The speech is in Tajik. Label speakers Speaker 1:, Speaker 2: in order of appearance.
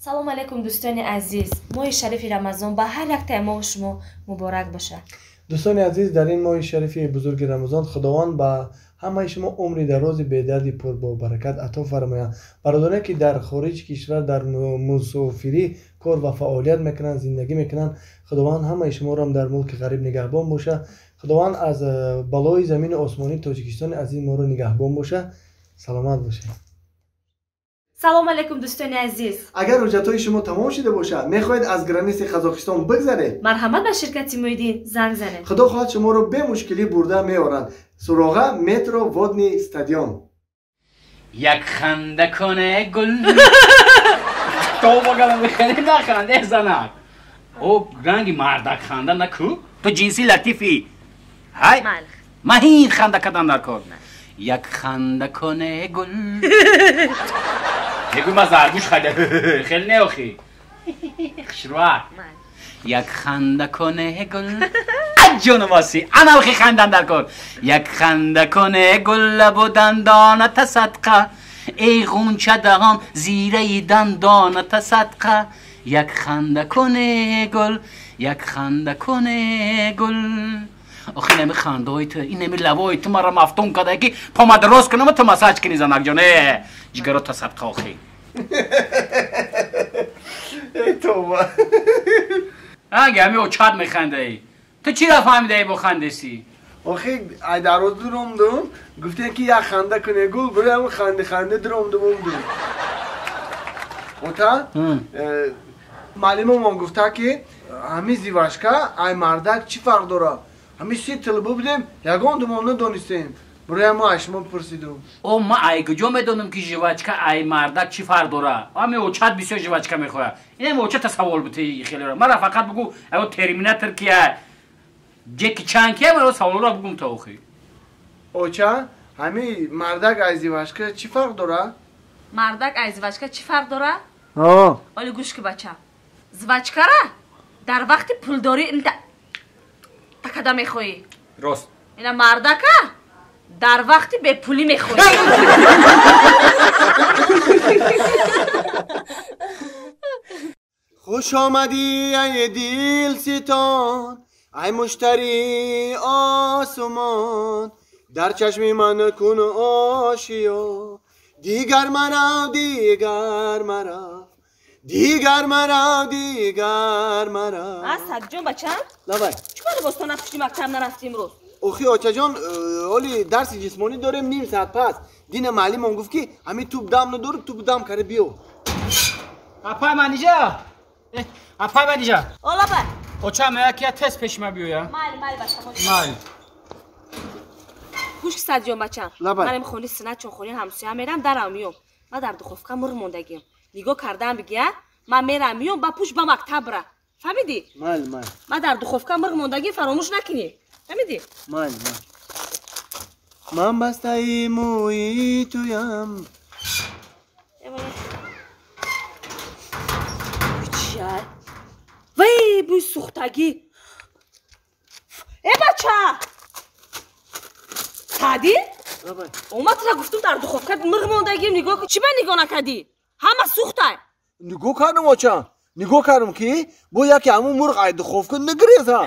Speaker 1: Салом алейкум, дӯстони азиз. Моҳи шарифи Рамазон ба ҳар яктаи мо шумо муборак бошад.
Speaker 2: Дӯстони азиз, дар ин моҳи шарифи бузурги Рамазон Худованд ба ҳамаи шумо умри дарози бедарди пурбобаракат ато фармояд. Бародароне ки дар хориҷи кишвар дар мусофирӣ кор ва фаъолият мекунанд, зиндагӣ мекунанд, Худованд ҳамаи шуморо дар мулки ғариб нигаҳбон бошад. Худованд аз балои замини осмонии Тоҷикистони азиз моро нигаҳбон бошад. Саломат бошед.
Speaker 1: Салом алейкум, дӯстони азиз.
Speaker 2: Агар ҳуҷҷатҳои шумо тамом шуда бошад, мехоҳед аз граниси Қазоқистон бигзаред,
Speaker 1: марҳамат ба ширкати Муиддин занг занед.
Speaker 2: Худо хоҳад шуморо бемушкилӣ бурда меорад. Суроға метро Водный стадион.
Speaker 3: Як ханда куне гул. То багала механӣ наханде занак. О ранги мардак ханда наку. Ту ҷинси латифӣ. Ҳай? Маҳин ханда кадан дар кор. Як ханда куне гул. Мегӯй ма заргӯш харида. Хеле не охи. Хушрӯак. Як ханда куне гул. Аҷону васи. Ана охи хандан дар кор. Як ханда куне гул лабу дандоната садқа. Эй ғунча даҳон зираи дандоната садқа. Як ханда куне гул. Як ханда куне гул. Охи инами хандаҳои ту, инами лавои ту маро мафтун карда ки помада рост кунам ту массаж кунӣ занакҷон. Э, ҷигаро та садқа охи.
Speaker 2: Эй тоба.
Speaker 3: Анги ҳами очат механдаӣ. Ту чӣ ра фаҳмидаӣ бо хандесӣ?
Speaker 2: Охи ай дароз дуромдум, гуфтем ки як ханда куне гул, барои ҳамин ханди ханди дуромдум умдум. Ота, маълимамон гуфта ки ҳами зивашка ай мардак чӣ фарқ дорад? Ҳами се тилбу будем, ягон думон надонистем. Барои мо аз шумо пурсидум.
Speaker 3: О, ма ай куҷо медонам ки жвачка ай мардак чӣ фарқ дорад? Ҳами очат бисёр жвачка мехоҳад. Инам очата савол бутӣ хелеро. Мара фақат бугӯ, аё Терминатор кия, Ҷеки Чан кия, мара саволро бугум то охи.
Speaker 2: Оча, ҳами мардак ай жвачка чӣ фарқ дорад?
Speaker 1: Мардак ай жвачка чӣ фарқ дорад?
Speaker 2: Ҳо.
Speaker 1: Оли гӯш ки бача. Жвачкара дар вақти пулдорӣ инта такада мехоҳӣ.
Speaker 3: Рост.
Speaker 1: Ина мардака дар вақти бепулӣ мехоҳӣ.
Speaker 2: Хуш омадӣ ай дилситон, ай муштарии осмон, дар чашми ман кун ошиё, дигар марав, дигар марав, дигар марав, дигар марав.
Speaker 1: А Садҷон бачам?
Speaker 2: Лабай.
Speaker 1: Чӣ кор бостон напушти мактаб нарафтӣ имрӯз?
Speaker 2: Охи очаҷон, оли дарси ҷисмонӣ дорем ним саат пас. Дина маълимон гуфт ки ҳамин туп дам надорӣ, туп дам карда биё.
Speaker 3: Апай Манижа! Апай Манижа!
Speaker 1: О лабай.
Speaker 3: Оча меяд ки я тест пеши ма биёя.
Speaker 1: Майли, майли бачам.
Speaker 3: Майли.
Speaker 1: Гӯш ки Садҷон бачам.
Speaker 2: Лабай.
Speaker 1: Ман хони синачон хони ҳамсоя мерам, дарам миём. Ман дар духовка мурғ мондагиам. Нигоҳ кардаам бигия, ман мерам миём, ба пуш ба мактаб ра. Фаҳмидӣ?
Speaker 2: Майли, майли.
Speaker 1: Ман дар духовка мурғ мондагиам, фаромӯш накунӣ. Фаҳмидӣ?
Speaker 2: Майли, майли. Ман бастаи мӯи туям.
Speaker 1: Чиай? Вай, бӯи сӯхтагӣ. Э бача! Саъдӣ? Омад тура гуфтум дар духовка мурғ мондагиам, нигоҳ кун. Чӣ ба нигоҳ накардӣ? Ҳама сӯхтай.
Speaker 2: Нигоҳ кардам оча. Нигоҳ кардам ки бо яке ҳамун мурғ ай духовка нагиреза.